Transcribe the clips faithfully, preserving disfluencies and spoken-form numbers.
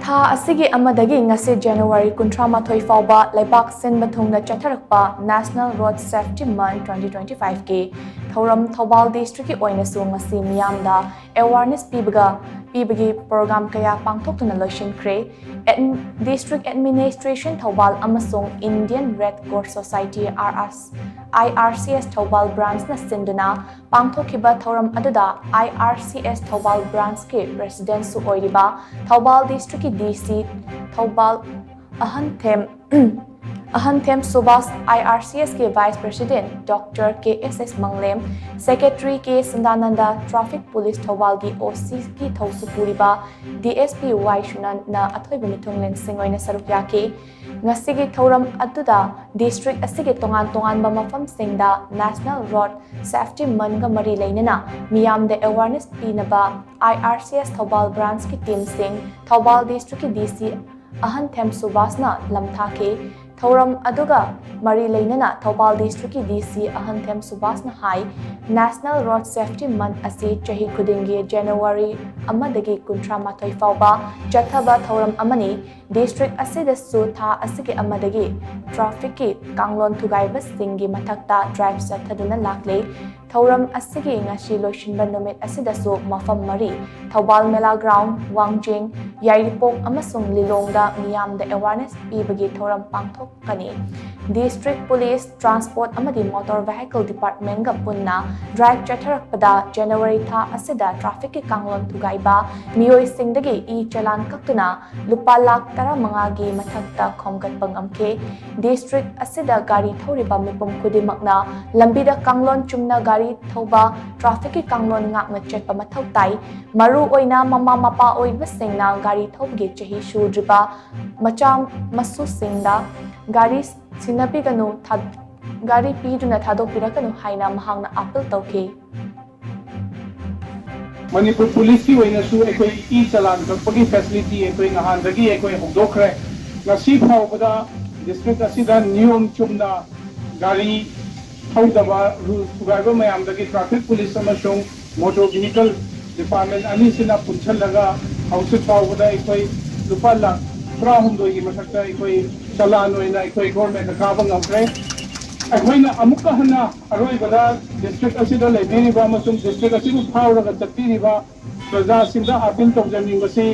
ꯊꯥ ꯑꯁꯤꯒꯤ ꯑꯃꯗꯒꯤ ꯉꯁꯤ January ꯀꯨꯟꯊ꯭ꯔꯥ ꯃꯥꯊꯣꯏ ꯐꯥꯎꯕ ꯂꯩꯕꯥꯛ ꯁꯤꯟꯕ ꯊꯨꯡꯅ ꯆꯠꯊꯔꯛꯄ National Road Safety Month twenty twenty five ꯀꯤ ꯊꯧꯔꯝ ꯊꯧꯕꯥꯜ district ꯀꯤ ꯑꯣꯏꯅꯁꯨ ꯉꯁꯤ ꯃꯤꯌꯥꯝꯗ awareness ꯄꯤꯕꯒ ꯄꯤꯕꯒꯤ program ꯀꯌꯥ ꯄꯥꯡꯊꯣꯛꯇꯨꯅ ꯂꯣꯏꯁꯤꯟꯈ꯭ꯔꯦ꯫ Admi- District Administration ꯊꯧꯕꯥꯜ ꯑꯃꯁꯨꯡ Indian Red Cross Society, R R C, I R C S Thoubal branch ꯅ ꯁꯤꯟꯗꯨꯅ ꯄꯥꯡꯊꯣꯛꯈꯤꯕ ꯊꯧꯔꯝ ꯑꯗꯨꯗ I R C S Thoubal branch ꯀꯤ president ꯁꯨ ꯑꯣꯏꯔꯤꯕ ꯊꯧꯕꯥꯜ district ꯀꯤ D C Thoubal ꯑꯍꯟꯊꯦꯝ ꯑꯍꯟꯊꯦꯝ Subhas, I R C S ꯀꯤ vice president Doctor K S S ꯃꯪꯂꯦꯝ, secretary K ꯁꯟꯗꯥꯅꯟꯗ, traffic police ꯊꯧꯕꯥꯜꯒꯤ O C ꯒꯤ ꯊꯧꯁꯨ ꯄꯨꯔꯤꯕ D S P Y ꯁꯨꯅꯟꯅ ꯑꯊꯣꯏꯕ ꯃꯤꯊꯨꯡꯂꯦꯟꯁꯤꯡ ꯑꯣꯏꯅ ꯁꯔꯨꯛ ꯌꯥꯈꯤ꯫ ꯉꯁꯤꯒꯤ ꯊꯧꯔꯝ ꯑꯗꯨꯗ district ꯑꯁꯤꯒꯤ ꯇꯣꯉꯥꯟ ꯇꯣꯉꯥꯟꯕ ꯃꯐꯝꯁꯤꯡꯗ National Road Safety Month ꯒ ꯃꯔꯤ ꯂꯩꯅꯅ ꯃꯤꯌꯥꯝꯗ awareness ꯄꯤꯅꯕ I R C S Thoubal branch ꯀꯤ team ꯁꯤꯡ ꯊꯧꯕꯥꯜ district ꯀꯤ D C ꯑꯍꯟꯊꯦꯝ ꯁꯨꯕꯥꯁꯅ ꯂꯝꯊꯥꯈꯤ꯫ ꯊꯧꯔꯝ ꯑꯗꯨꯒ ꯃꯔꯤ ꯂꯩꯅꯅ ꯊꯧꯕꯥꯜ district ꯀꯤ D C ꯑꯍꯟꯊꯦꯝ ꯁꯨꯕꯥꯁꯅ ꯍꯥꯏ, National Road Safety Month ꯑꯁꯤ ꯆꯍꯤ ꯈꯨꯗꯤꯡꯒꯤ January ꯑꯃꯗꯒꯤ ꯀꯨꯟꯊ꯭ꯔꯥ ꯃꯥꯊꯣꯏ ꯐꯥꯎꯕ ꯆꯠꯊꯕ ꯊꯧꯔꯝ ꯑꯃꯅꯤ꯫ District ꯑꯁꯤꯗꯁꯨ ꯊꯥ ꯑꯁꯤꯒꯤ ꯑꯃꯗꯒꯤ traffic ꯀꯤ ꯀꯥꯡꯂꯣꯟ ꯊꯨꯒꯥꯏꯕꯁꯤꯡꯒꯤ ꯃꯊꯛꯇ drive ꯆꯠꯊꯗꯨꯅ ꯂꯥꯛꯂꯤ꯫ ꯊꯧꯔꯝ ꯑꯁꯤꯒꯤ ꯉꯁꯤ ꯂꯣꯏꯁꯤꯟꯕ ꯅꯨꯃꯤꯠ ꯑꯁꯤꯗꯁꯨ ꯃꯐꯝ ꯃꯔꯤ, ꯊꯧꯕꯥꯜ ꯃꯦꯂꯥ ground, ꯋꯥꯡꯖꯤꯡ, ꯌꯥꯏꯔꯤꯄꯣꯛ ꯑꯃꯁꯨꯡ ꯂꯤꯂꯣꯡꯗ ꯃꯤꯌꯥꯝꯗ awareness ꯄꯤꯕꯒꯤ ꯊꯧꯔꯝ ꯄꯥꯡꯊꯣꯛꯀꯅꯤ꯫ District Police, Transport ꯑꯃꯗꯤ Motor Vehicle Department ꯒ ꯄꯨꯟꯅ drive ꯆꯠꯊꯔꯛꯄꯗ January ꯊꯥ ꯑꯁꯤꯗ traffic ꯀꯤ ꯀꯥꯡꯂꯣꯟ ꯊꯨꯒꯥꯏꯕ ꯃꯤꯑꯣꯏꯁꯤꯡꯗꯒꯤ e-challan ꯀꯛꯇꯨꯅ ꯂꯨꯄꯥ ꯂꯥꯈ ꯇꯔꯥꯃꯉꯥꯒꯤ ꯃꯊꯛꯇ ꯈꯣꯝꯒꯠꯄ ꯉꯝꯈꯤ꯫ District ꯑꯁꯤꯗ ꯒꯥꯔꯤ ꯊꯧꯔꯤꯕ ꯃꯤꯄꯨꯝ ꯈꯨꯗꯤꯡꯃꯛꯅ ꯂꯝꯕꯤꯗ ꯀꯥꯡꯂꯣꯟ ꯆꯨꯝꯅ ꯒꯥꯔꯤ ꯊꯧꯕ, traffic ꯀꯤ ꯀꯥꯡꯂꯣꯟ ꯉꯥꯛꯅ ꯆꯠꯄ ꯃꯊꯧ ꯇꯥꯏ꯫ ꯃꯔꯨ ꯑꯣꯏꯅ ꯃꯃꯥ ꯃꯄꯥ ꯑꯣꯏꯕꯁꯤꯡꯅ ꯒꯥꯔꯤ ꯊꯧꯕꯒꯤ ꯆꯍꯤ ꯁꯨꯗ꯭ꯔꯤꯕ ꯃꯆꯥ ꯃꯁꯨꯁꯤꯡꯗ ꯒꯥꯔꯤ ꯁꯤꯟꯅꯕꯤꯒꯅꯨ, ꯊꯥ-, ꯒꯥꯔꯤ ꯄꯤꯗꯨꯅ ꯊꯥꯗꯣꯛꯄꯤꯔꯛꯀꯅꯨ ꯍꯥꯏꯅ ꯃꯍꯥꯛꯅ appeal ꯇꯧꯈꯤ꯫ ꯃꯅꯤꯄꯨꯔ ꯄꯨꯂꯤꯁꯀꯤ ꯑꯣꯏꯅꯁꯨ ꯑꯩꯈꯣꯏ e-challan ꯀꯛꯄꯒꯤ facility ꯑꯩꯈꯣꯏ ꯅꯍꯥꯟꯗꯒꯤ ꯑꯩꯈꯣꯏ ꯍꯧꯗꯣꯛꯈ꯭ꯔꯦ꯫ ꯉꯁꯤ ꯐꯥꯎꯕꯗ district ꯑꯁꯤꯗ ꯅꯤꯌꯣꯝ ꯆꯨꯝꯅ ꯒꯥꯔꯤ ꯊꯧꯗꯕ, rules ꯊꯨꯒꯥꯏꯕ ꯃꯌꯥꯝꯗꯒꯤ traffic police ꯑꯃꯁꯨꯡ motor vehicle department ꯑꯅꯤꯁꯤꯅ ꯄꯨꯟꯁꯤꯜꯂꯒ ꯍꯧꯖꯤꯛ ꯐꯥꯎꯕꯗ ꯑꯩꯈꯣꯏ ꯂꯨꯄꯥ ꯂꯥꯈ ꯇꯔꯥꯍꯨꯝꯗꯣꯏꯒꯤ ꯃꯊꯛꯇ ꯑꯩꯈꯣꯏ ꯆꯂꯥꯟ ꯑꯣꯏꯅ ꯑꯩꯈꯣꯏ ꯒꯣꯔꯃꯦꯟꯗ ꯀꯥꯕ ꯉꯝꯈ꯭ꯔꯦ꯫ ꯑꯩꯈꯣꯏꯅ ꯑꯃꯨꯛꯀ ꯍꯟꯅ ꯑꯔꯣꯏꯕꯗ ꯗꯤꯁꯇ꯭ꯔꯤꯛ ꯑꯁꯤꯗ ꯂꯩꯕꯤꯔꯤꯕ ꯑꯃꯁꯨꯡ ꯗꯤꯁꯇ꯭ꯔꯤꯛ ꯑꯁꯤꯕꯨ ꯐꯥꯎꯔꯒ ꯆꯠꯄꯤꯔꯤꯕ ꯄ꯭ꯔꯖꯥꯁꯤꯡꯗ ꯑꯥꯄꯤꯜ ꯇꯧꯖꯅꯤꯡꯕꯁꯤ,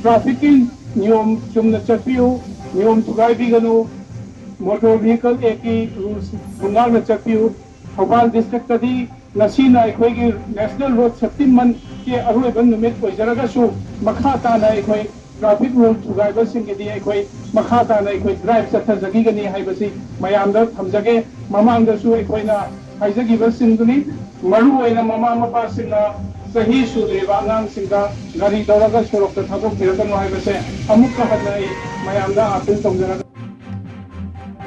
ꯇ꯭ꯔꯥꯐꯤꯛꯀꯤ ꯅꯤꯌꯣꯝ ꯆꯨꯝꯅ ꯆꯠꯄꯤꯌꯨ, ꯅꯤꯌꯣꯝ ꯊꯨꯒꯥꯏꯕꯤꯒꯅꯨ꯫ ꯃꯣꯇꯣꯔ ꯚꯤꯍꯤꯀꯜ ꯑꯦꯛꯀꯤ ꯔꯨꯜꯁ ꯉꯥꯛꯅ ꯆꯠꯄꯤꯌꯨ꯫ ꯊꯧꯕꯥꯜ ꯗꯤꯁꯇ꯭ꯔꯤꯛꯇꯗꯤ ꯉꯁꯤꯅ ꯑꯩꯈꯣꯏꯒꯤ ꯅꯦꯁꯅꯦꯜ ꯔꯣꯗ ꯁꯦꯐꯇꯤ ꯃꯟꯊꯀꯤ ꯑꯔꯣꯏꯕ ꯅꯨꯃꯤꯠ ꯑꯣꯏꯖꯔꯒꯁꯨ, ꯃꯈꯥ ꯇꯥꯅ ꯑꯩꯈꯣꯏ ꯇ꯭ꯔꯥꯐꯤꯛ ꯔꯨꯜ ꯊꯨꯒꯥꯏꯕꯁꯤꯡꯒꯤꯗꯤ ꯑꯩꯈꯣꯏ ꯃꯈꯥ ꯇꯥꯅ ꯑꯩꯈꯣꯏ ꯗ꯭ꯔꯥꯏꯚ ꯆꯠꯊꯖꯈꯤꯒꯅꯤ ꯍꯥꯏꯕꯁꯤ ꯃꯌꯥꯝꯗ ꯊꯝꯖꯒꯦ꯫ ꯃꯃꯥꯡꯗꯁꯨ ꯑꯩꯈꯣꯏꯅ ꯍꯥꯏꯖꯈꯤꯕꯁꯤꯡꯗꯨꯅꯤ꯫ ꯃꯔꯨꯑꯣꯏꯅ ꯃꯃꯥ ꯃꯄꯥꯁꯤꯡꯅ ꯆꯍꯤ ꯁꯨꯗ꯭ꯔꯤꯕ ꯑꯉꯥꯡꯁꯤꯡꯗ ꯒꯥꯔꯤ ꯇꯧꯔꯒ ꯁꯣꯔꯣꯛꯇ ꯊꯥꯗꯣꯛꯄꯤꯔꯛꯀꯅꯨ ꯍꯥꯏꯕꯁꯦ ꯑꯃꯨꯛꯀ ꯍꯟꯅ ꯑꯩ ꯃꯌꯥꯝꯗ ꯑꯥꯄꯤꯜ ꯇꯧꯖꯔꯒ